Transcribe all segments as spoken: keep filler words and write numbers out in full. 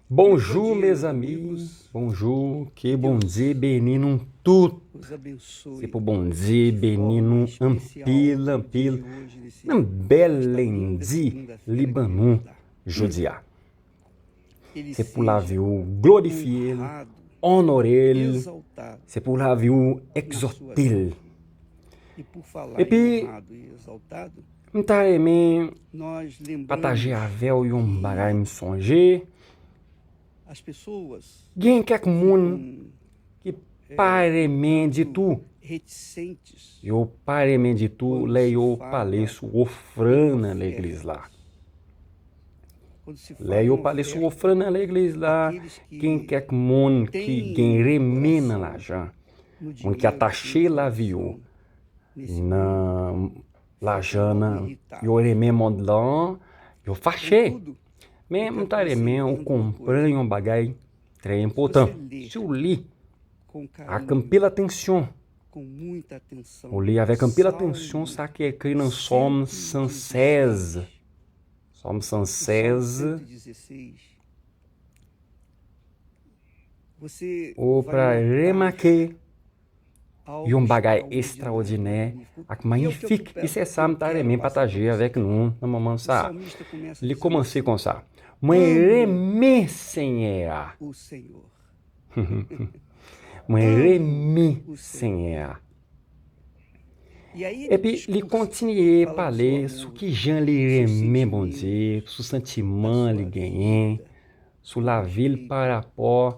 Bonjou, mezanmi. Bonjou. Ke Bondye beni nou tout. Se pou Bondye beni nou anpil, anpil. Nan bèl lendi li ban nou jodi a. Se pou lavi w glorifye l, onore l. Se pou lavi w egzòte l. Epi, m ta renmen pataje avè w yon bagay m sonje. Gen kèk moun ki pa renmen ditou. Yo pa renmen ditou lè yo pale sou ofrann nan legliz la. Lè yo pale sou ofrann nan legliz la, gen kèk moun ki gen renmen nan lajan. Moun ki atache lavi yo nan lajan nan, yo renmen mond lan, yo fache. Men m ta renmen ou konprann yon bagay trè enpòtan. Si w li ak anpil atansyon, ou li avèk anpil atansyon sa ki ekri nan Sòm san sèz. Sòm san sèz. Ou pral remake yon bagay estrawòdinè ak mayifik. E se sa m ta renmen pataje avèk nou nan moman sa a. Li kòmanse konsa: Mwen renmen Senyè a. Mwen renmen Senyè a. Epi li kontinye pale sou ki jan li renmen Bondye, sou santiman li genyen, sou lavi l parapò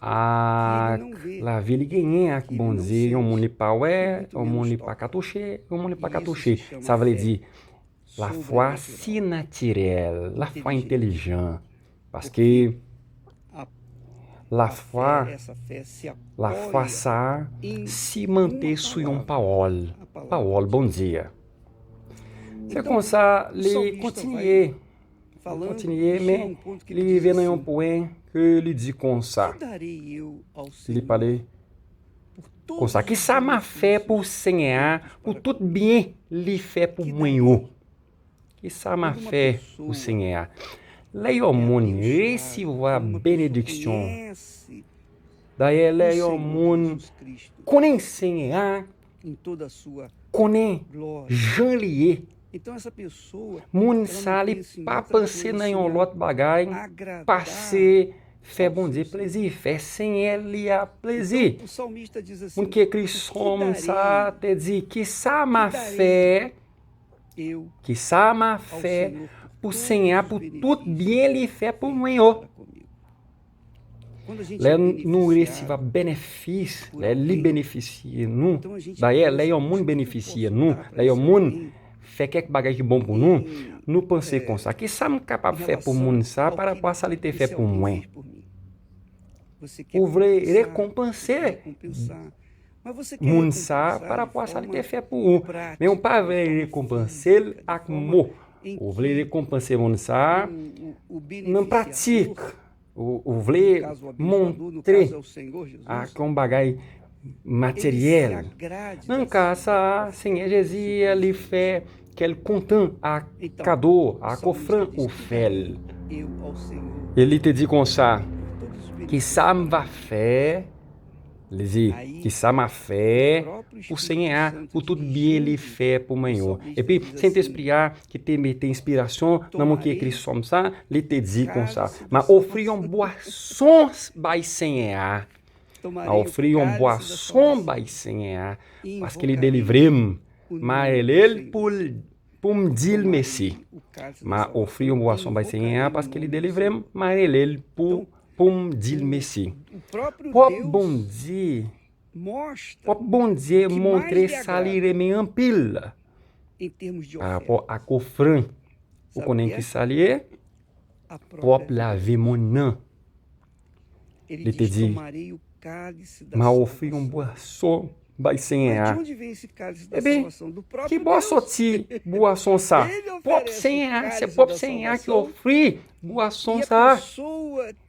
ak lavi li genyen ak Bondye, yon moun li pa wè, yon moun li pa ka touche, yon moun li pa ka touche. Sa vle di, lafwa sinatirèl, lafwa entèlijan. Paske lafwa, lafwa sa a simante sou yon pawòl, pawòl Bondye a. Se konsa li kontinye, li kontinye, men li rive nan yon pwen ke li di konsa. Li pale konsa: Kisa m a fè pou Senyè a, pou tout byen li fè pou mwen yo? Kisa m a fè pou Senyè a? Lè yon moun resevwa benediksyon, dayè, lè yon moun konnen Senyè a, konnen jan li ye, moun sa a, li pa panse nan yon lòt bagay pase fè Bondye plezi, fè Senyè li a plezi. Moun ki ekri Sòm sa a te di: Kisa m a fè? Kisa m a fè pou Senyè a, pou tout byen li fè pou mwen yo? Lè nou resevwa benefis, lè li benefisye nou, dayè, lè yon moun benefisye nou, lè yon moun fè kèk bagay ki bon pou nou, nou panse konsa: Kisa m kapab fè pou moun sa a parapò a sa li te fè pou mwen? Ou vle rekonpanse moun sa a parapò a sa li te fè pou ou. Men ou pa vle rekonpanse l ak mo. Ou vle rekonpanse moun sa a nan pratik. Ou, ou vle montre ak yon bagay materyèl. Nan ka sa a, Senyè Jezi, li fè kè l kontan ak kado, ak ofrann ou fè l. E li te di konsa: Kisa m va fè? Li di: Kisa m a fè pou Senyè a, pou tout byen li fè pou mwen yo? Epi, Sentespri a ki te mete enspirasyon nan moun ki ekri Sòm sa, li te di konsa: M a ofri yon bwason bay Senyè a. M a ofri yon bwason bay Senyè a, paske li delivre m. M a rele l pou l, pou m di l mèsi. M a ofri yon bwason bay Senyè a, paske li delivre m. M a rele l pou, pou m di l mèsi. Pwòp Bondye, pwòp Bondye montre sa li renmen anpil parapò ak ofrann. Ou konnen ki sa li ye? Pwòp lavi moun nan. Li te di: M a ofri yon bwason bay Senyè a. Epi, ki bò soti bwason sa? Pwòp Senyè a, se pwòp Senyè a ki ofri bwason sa.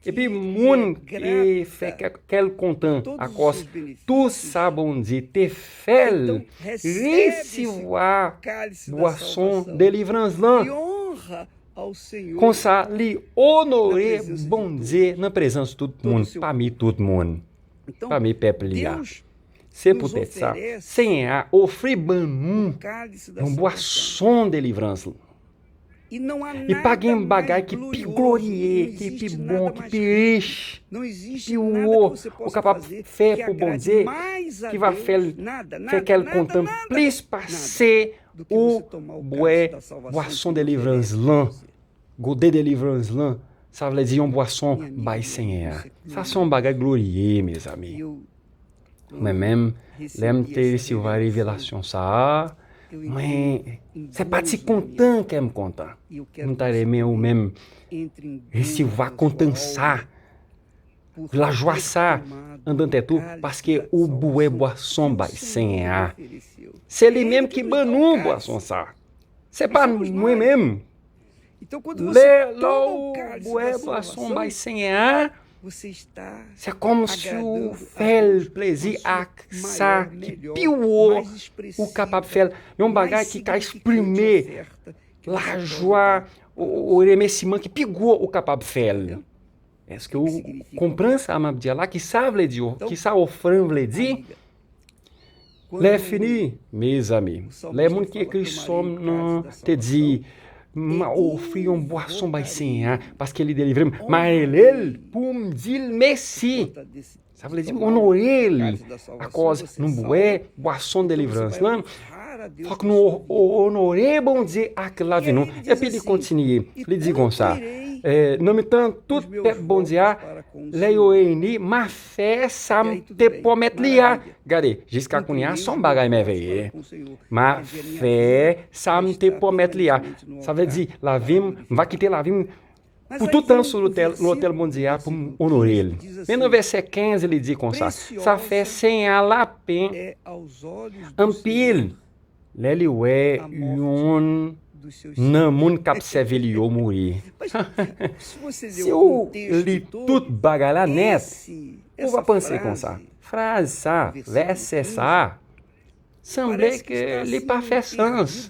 Epi, moun ki fè kè, kè l kontan akòz tou sa Bondye te fè l, resevwa bwason delivrans lan. Konsa, li onore Bondye nan prezans tout moun, pami tout moun, pami pèp li a. Se poutèt sa, Senyè a ofri ban nou yon bwason delivrans. E pa gen bagay ki pi gloriye, ki pi bon, ki pi rich, ki pi wo ou kapab fè pou Bondye, ki va fè l, fè kè l kontan plis pase ou bwè bwason delivrans lan, gode delivrans lan, sa vle di yon bwason bay Senyè a. Sa se yon bagay gloriye, mezanmi. Mwen menm, lè m te resevwa revelasyon sa a, mwen, se pa ti kontan kè m kontan. M ta renmen ou menm resevwa kontan sa, lajwa sa anndan tèt ou, paske ou bwè bwason bay Senyè a. Se li menm ki ban nou bwason sa. Se pa mwen menm. Lè, lè w bwè bwason bay Senyè a, se kòmsi w fè l plezi ak sa ki pi wo ou kapab fè l. Yon bagay ki ka eksprime lajwa, ou, ou remèsiman ki pi gwo ou kapab fè l. Èske w konprann sa m ap di a la? Ki sa vle di? Ki sa ofrann vle di? Lè fini, mezanmi, lè moun ki ekri sòm nan te di, "M a ofri yon bwason bay Senyè a, paske li delivre m, m a rele l pou m di l mèsi." Sa vle di m onore li. Akòz nou bwè bwason delivrans lan, fòk nou o-, o-, onore Bondye ak lavi nou. Epi li kontinye, li di konsa, eh, "Nan mitan tout pèp Bondye a, lè yo reyini, m a fè sa m te pwomèt li a." Gade, jiska kounye a, se yon bagay mèveye. "M a fè sa m te pwomèt li a." Sa vle di, lavi m, m va kite lavi m pou tout tan sou lotèl, lotèl Bondye a pou m onore l. Men nan vèsè kenz, li di konsa, "Sa fè Senyè a lapenn anpil lè li wè yonn nan moun k ap sèvi li yo mouri." Si w li tout bagay la nèt, ou va panse konsa. Fraz sa, vèsè sa, sanble ke li pa fè sans.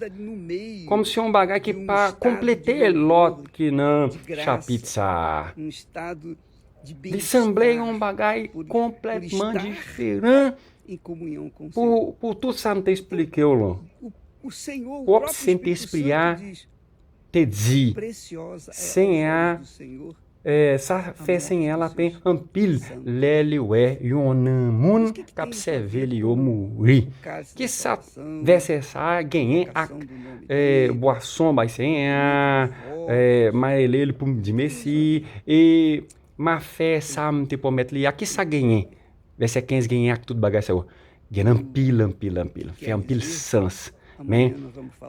Kòmsi yon bagay ki pa konplete lòt ki nan chapit sa a. Li sanble yon bagay konplètman diferan pou, pou tout sa m te eksplike w lan. Pwòp Sentespri a te di, Senyè a, eh, sa fè Senyè a lapenn anpil lè li wè yon nan moun k ap sèvi li yo mouri. Kisa vèsè sa a genyen ak, eh, bwason bay Senyè a, eh, m a rele l pou m di mèsi, e m a fè sa m te pwomèt li a? Kisa genyen? Vèsè kenz genyen ak tout bagay sa yo. Gen anpil, anpil, anpil. Fè anpil sans. Men,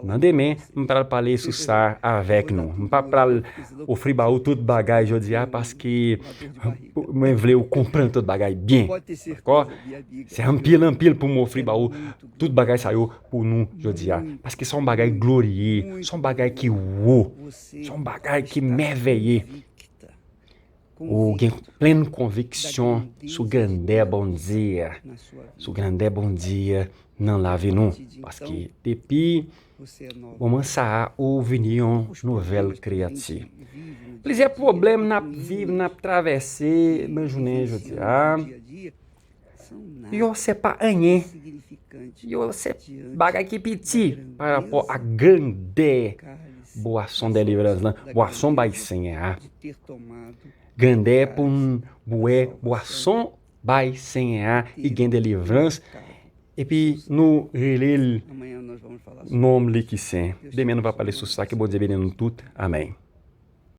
nan demen, m pral pale sou sa avèk nou. M pa pral ofri ba ou tout bagay jodi a, paske mwen vle ou konprann tout bagay byen. Dakò? Se anpil, anpil pou m ofri ba ou tout bagay sa yo pou nou jodi a. Paske se yon bagay gloriye, se yon bagay ki wo, se yon bagay ki mèveye. Ou gen plen konviksyon sou grandè Bondye a, sou grandè Bondye a nan lavi nou. Paske depi moman sa a, ou vini yon nouvèl kreyati. Plizyè pwoblèm n ap viv, n ap travèse nan jounen jodi a, yo se pa anyen. Yo se bagay ki piti pa rapò ak grandè bwason delivrans lan, bwason bay Senyè a. Grandè pou n bwè bwason bay Senyè a, ki gen delivrans, epi nou rele l non li ki sen. Demen nou va pale sou sa, ke Bondye beni nou tout. Amèn.